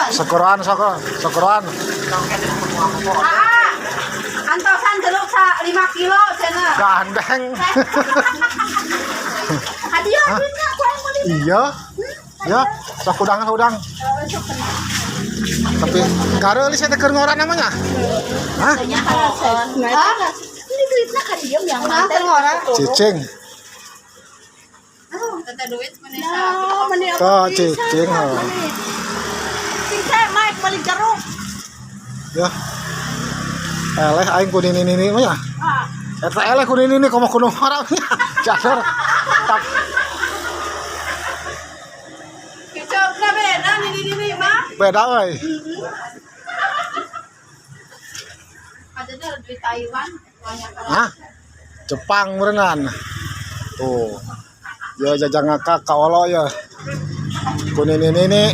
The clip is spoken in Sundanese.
Sekuran sok, sekuran. Ah, antosan jeruk sa 5 kilo cenah. Gandeng. Hadiah duitna ku aing meuli. Iya. Ya, sok udang, sok udang. Tapi gareulis teh keur ngora namanya. Hah? Hah? Ini duitnya kan diem yang Nah, keur ngora. Cicing. Tete duit meni Nah, meni apa Tuh, bisa, cicing, oh. meni. Sing saya Mike beli jeruk. Ya. Eleh aing ku nini nini mah ya. Eta eleh ku nini nini komo kudu ngora nya. Jasar. Tak Kecapna beda nini nini mah. beda euy. Ada duit Taiwan banyak. Hah? Jepang berenang. Tuh. Ya jajang ngakak ka olo ya. Ku nini nini.